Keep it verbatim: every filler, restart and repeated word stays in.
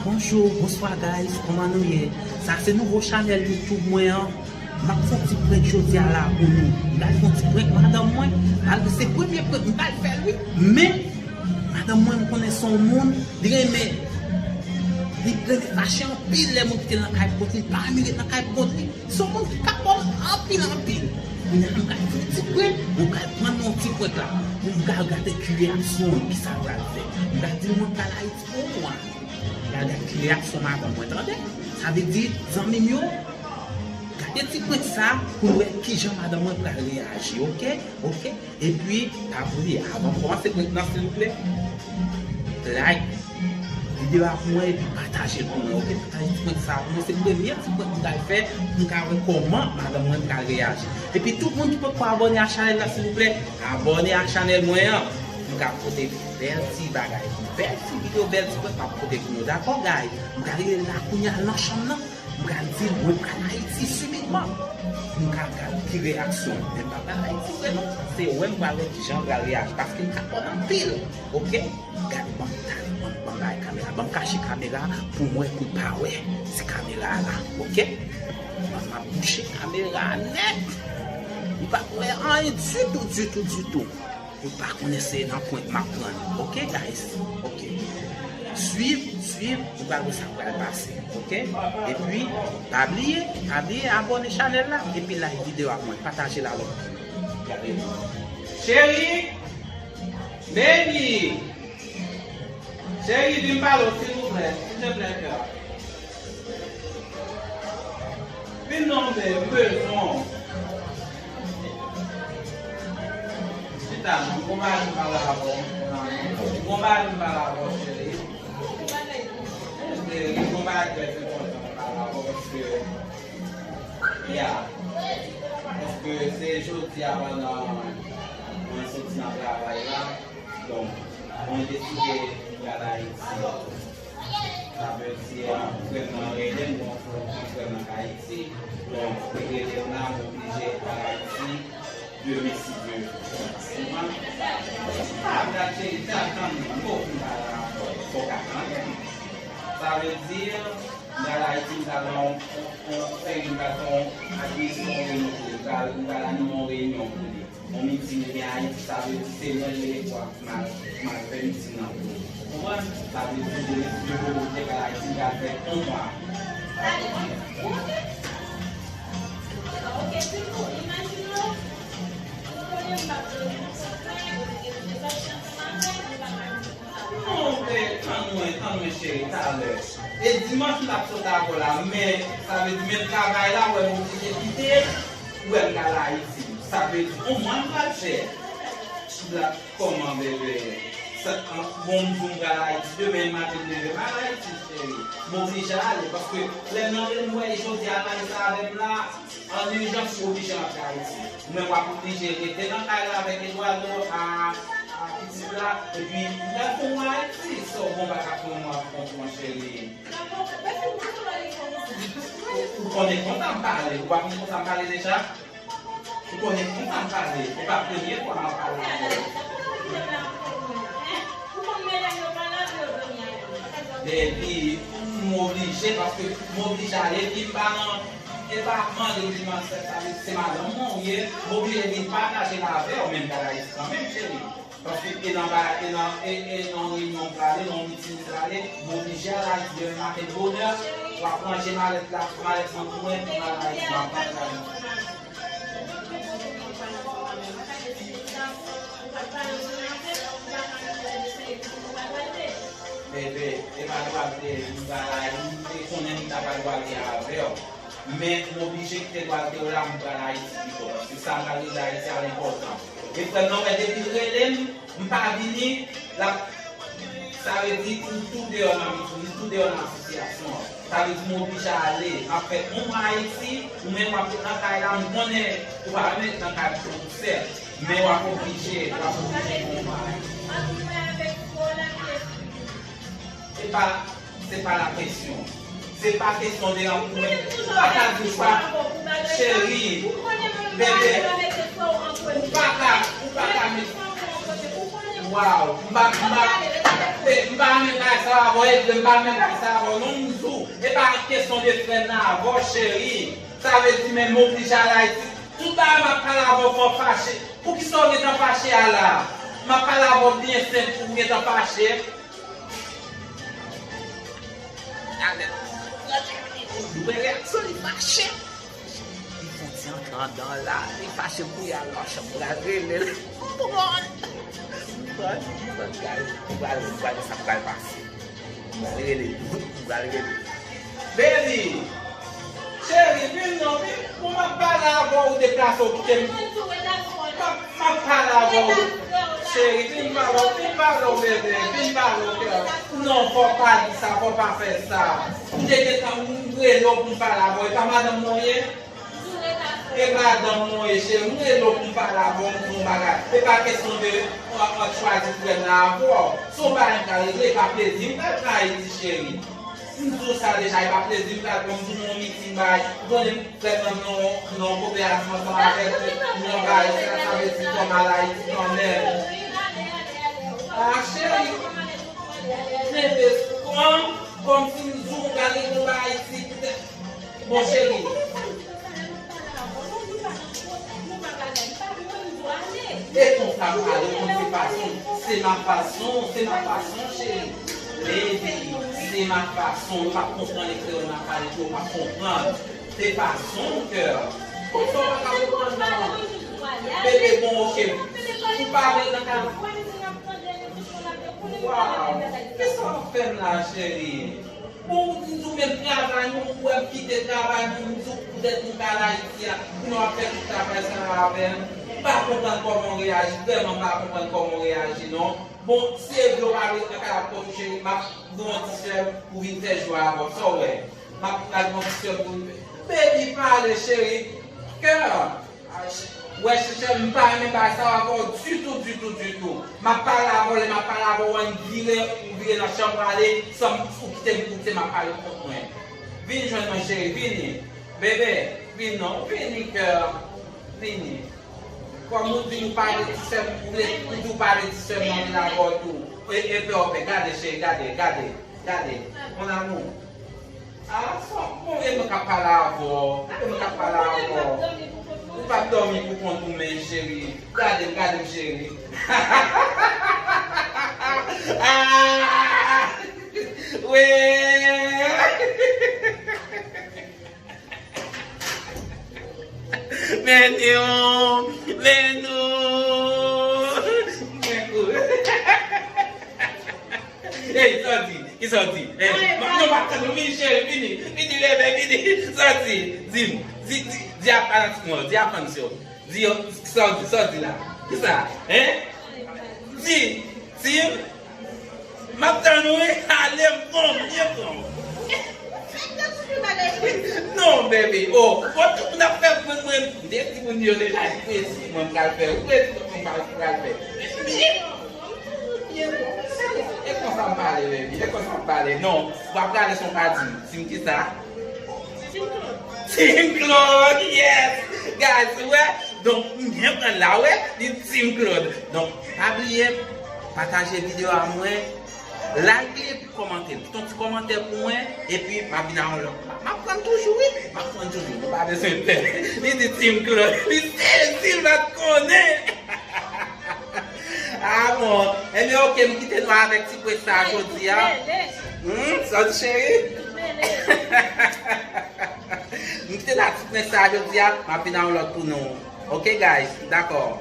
Bonjou, bonswa guys, kòman nou ye? Sa se nouvo chanèl YouTube mwen an. M ap fè yon ti prank jodi a la pou nou. M pral fè yon ti prank madanm mwen, malgre se premye prank m pral fè l wi. Men, madanm mwen m konnen se yon moun, li renmen, li renmen fache anpil lè moun kite l nan kay pou kont li, li pa renmen ret nan kay pou kont li. Se yon moun ki kapab anpil anpil. Kounye a m pral fè yon ti prank, m pral pran nan yon ti prank la. M pral gade ki reyaksyon l, ki sa l pral fè. M pral di l mwen pral Ayiti pou yon mwa. Gade ki reyaksyon madanm mwen, tande. Sa vle di, zanmi m yo, gade ti prank sa pou n wè kijan madanm mwen pral reyaji, oke? Oke? Epi, pa bliye, avan m kòmanse prank nan, silvouplè, like videyo a pou mwen epi pataje l pou mwen, oke? Pataje ti prank sa pou mwen. Se premye ti prank m pral fè pou m ka wè kòman madanm mwen pral reyaji. Epi, tout moun ki poko abòne a chanèl la, silvouplè, abòne a chanèl mwen an. M ka pote bèl ti bagay, bèl ti videyo, bèl ti prank m ap pote pou nou. Dakò, guys? M ka rele l la kounye a nan chanm nan. M pral di l mwen pral Ayiti sibitman. M ka gad ki reyaksyon l. Men m pa pral Ayiti vre non. Se wè m pral wè kijan l pral reyaji. Paske m ka konn anpil. Oke? Gad, ban m, ban m, ban m bay kamera. Ban m kache kamera pou m wè, pou l pa wè. Se kamera a la. Oke? Ban m, m ap bouche kamera a nèt. Li p ap wè anyen ditou, ditou, ditou. Ou pa konnen se nan prank m ap pran li. Oke, guys? Oke. Swiv, swiv, ou pral wè sa k pral pase. Oke? Epi, pa bliye, pa bliye abòne chanèl la, epi like videyo a pou mwen, pataje l a lòt moun. Gade. Cheri! Baby! Cheri, vin pale w, silvouplè. Silvouplè, kè. Vin non, m bezwen w. Chita non, gon bagay m pale avè w. Gon bagay m pale avè w, cheri. Cheri, gon bagay trè enpòtan m pale avè w, paske, ya, paske se jodi a pandan mwen soti nan travay la, donk, mwen deside m pral Ayiti. Sa vle di, yon frè m nan rele m, yon frè m nan Ayiti. Donk, li rele m la, m oblije al Ayiti demen, si Dye vle. Konprann? Ap gad cheri, se ap tann mwen, m poko fin pale ankò, fòk ap tann mwen. Sa vle di, m pral Ayiti, m pral nan yon, yon, yon seri, m pral fè yon, admisyon reyinyon pou li, m pral, m pral anime yon reyinyon pou li. Yon miting gen Ayiti, sa vle di se mwen l rele pou m al, pou m al fè miting nan pou li. Ou konprann? Sa vle di demen si Dye vle, m pral Ayiti, m pral fè yon mwa. Non, men, tann mwen, tann mwen, cheri, talè. E dimanch m t ap sot avè w la, men, sa vle di, menm travay la, w wè m oblije kite, w wè m pral Ayiti. Sa vle di, yon mwa m pral fè. Black, kòman, bebe? Sa, an, bon, m di w m pral Ayiti, demen maten m leve, m al Ayiti, cheri. M oblije ale, paske lè m nan rele m, wè, jodi a, pale sa avè m la, an ijans, m oblije rantre Ayiti. Ou menm w ap oblije rete nan kay la avèk Eduardo, a, a pitit la, epi m pral fè yon mwa Ayiti, sa w bon pa ka fè yon mwa pou kont ou an, cheri. Ou, ou konnen konsa m pale, ou pa konn konsa m pale deja? Ou konnen konsa m pale, e pa premye fwa m ap pale avè w. Epi, m oblije, paske m oblije ale, epi m pa nan, e pa mande w di m al fè sa, se madanm mwen ou ye, m oblije vin pataje l avè w, men m pral Ayiti kanmenm, cheri. Paske e nan ba-, e nan, e, e nan reyinyon m prale, nan miting m prale, m oblije al Ayiti demen maten bonè, w ap ranje malèt la, malèt mwen pou mwen, pou m al Ayiti, m ap pataje. Bebe, e pa Duarte, m pral Ayiti, m te konnen m ta pral Duarte avè w. Men, m oblije kite Duarte w la, m pral Ayiti pito, paske sa m pral regle Ayiti a enpòtan. E frè m nan, wè, depi l rele m, m pa vini, l ap, sa vle di, ou tou deyò nan miting, ou tou deyò nan asosiyasyon an. Sa vle di, m oblije ale, m ap fè yon mwa Ayiti, ou menm w ap ret nan kay la, m konnen ou pa renmen ret nan kay pito tousèl, men w ap oblije, w ap oblije fè yon mwa Ayiti. E pa, se pa la kesyon. Se pa kesyon de rankou, men ou pa ka di ou pa, cheri, bebe, ou pa ka, ou pa ka met, waw, m pa, m pa, E, m pa renmen bagay sa avè w, e vre m pa renmen bagay sa avè w, non, m di w. E pa kesyon de frè n nan avè w, cheri. Sa vle di, men m oblije al Ayiti. Tout bagay m ap pale avè w, fò w fache. Poukisa w gentan fache a la? M ap pale avè w byen senp, ou gentan fache. Alè, ou wè reyaksyon li fache. Li fon ti antre andan la, li fache pou y al nan chanm, ou pral rele l. Ou pral, ou pral, ou pral, ou pral, ou pral, sa pral pase. Ou pral rele l, ou pral rele l. Baby, cheri, vin non, vin. Bon, m ap pale avè w, ou deplase, ou kite m. M ap, m ap pale avè w. Cheri, vin pale w, vin pale w, bebe, vin pale w, kè. Non, fò w pa di sa, fò w pa fè sa. M te gentan, m rele w pou m pale avè w. E pa madanm mwen ye? E madanm mwen ye, cheri. M rele w pou m pale avè w, m di w yon bagay. E pa kesyon de, an, an chwazi frè m nan avè w. Se yon bagay m ka regle, e pa plezi m pral pran Ayiti, cheri. M di w sa deja, e pa plezi m pral pran, m di w yon miting bay. Ou konnen frè m nan yon, nan yon koperasyon ansanm avèk yon bagay, sa, sa vle di kòm al Ayiti kanmenm. Ah, cheri, men bebe, kòm, kòmsi m di w, gade yon bagay isit. Bon, cheri. E konsa m pale, konn se fason, se ma fason, se ma fason, cheri. Baby, se ma fason, ou p ap konprann, e kreyòl m ap pale tou, ou p ap konprann. Se fason, kè. Konsa w pa ka konprann, non. Bebe, bon, oke. Ou pa vle nan ka. Waw, kisa w ap fè m la, cheri? Bon, ou di m tou menm travay mwen, ou wè m kite travay mwen, m di w poutèt nou ka al Ayiti a, kounye a w ap fè tout travay sa a avè m. M pa konprann kòman w reyaji, vrèman m pa konprann kòman w reyaji non. Bon, si e vle w pa ret nan kay la pou cheri, m ap voye yon ti sè pou vin fè jou avè w, sa w wè. M ap al voye yon ti sè pou vin fè. Baby, pale cheri, kè. Wè, chèchè, m pa renmen bagay sa yo avè w ditou, ditou, ditou. M ap pale avè w, lè m ap pale avè w, ann vire, ou vire nan chanm ou ale, san m, ou kite m koute, m ap pale kont mwen. Vin jwenn mwen, cheri, vini. Bebe, vin non, vini, kè. Vini. Kòm ou di nou pale ti sè m, ou vle, ou di w pale ti sè m nan vin avè w tou. E, e pè w pè, gade, cheri, gade, gade, gade. Mon amour. Ah, fò, bon, e mwen k ap pale avè w. E mwen k ap pale avè w. Ou p ap dòmi pou kont ou, men, cheri. Gade m, gade m, cheri. Ah! Wi! Men nou, men nou. Men nou. Ey, sa w di? Kisa w di? Ey, ma, non, m ap tann ou, vini, cheri, vini. Vini, bebe, vini. Sa w di? Di m. Di, di, di a fanatik mwen yo, di a fans yo. Di yo, sa w di, sa w di la? Kisa? Hein? Di, di, m ap tann ou, wi. Ale, m pran w, byen pran w. Non, baby, oh, bon, tout moun ap fè mwen, mwen, m te di moun yo deja, presi, mwen, m pral fè, ou presi, mwen, m pral, pral fè. Byen pran w. E konsa m pale, baby. E konsa m pale. Non, w ap gade son pa di m. Di m kisa? Team Claude, yes! Guys, ou wè? Donk, m byen pran la, ou wè? Li Team Claude. Donk, pa bliye, pataje videyo a mwen, like li epi kòmante. Kite yon ti kòmantè pou mwen, epi m ap vin a yon lòt. M ap pran toujou, wi. M ap pran toujou. Nou pa bezwen pè. Li di Team Claude. Li sezi, l pa t konnen. Ah bon. Ebyen, oke, m kite nou avèk ti pwens sa a jodi a. Hmm, sa w di, cheri? M kite nou ak ti pwens sa a jodi a, m ap vin a yon lòt pou nou. Oke, guys, dakò.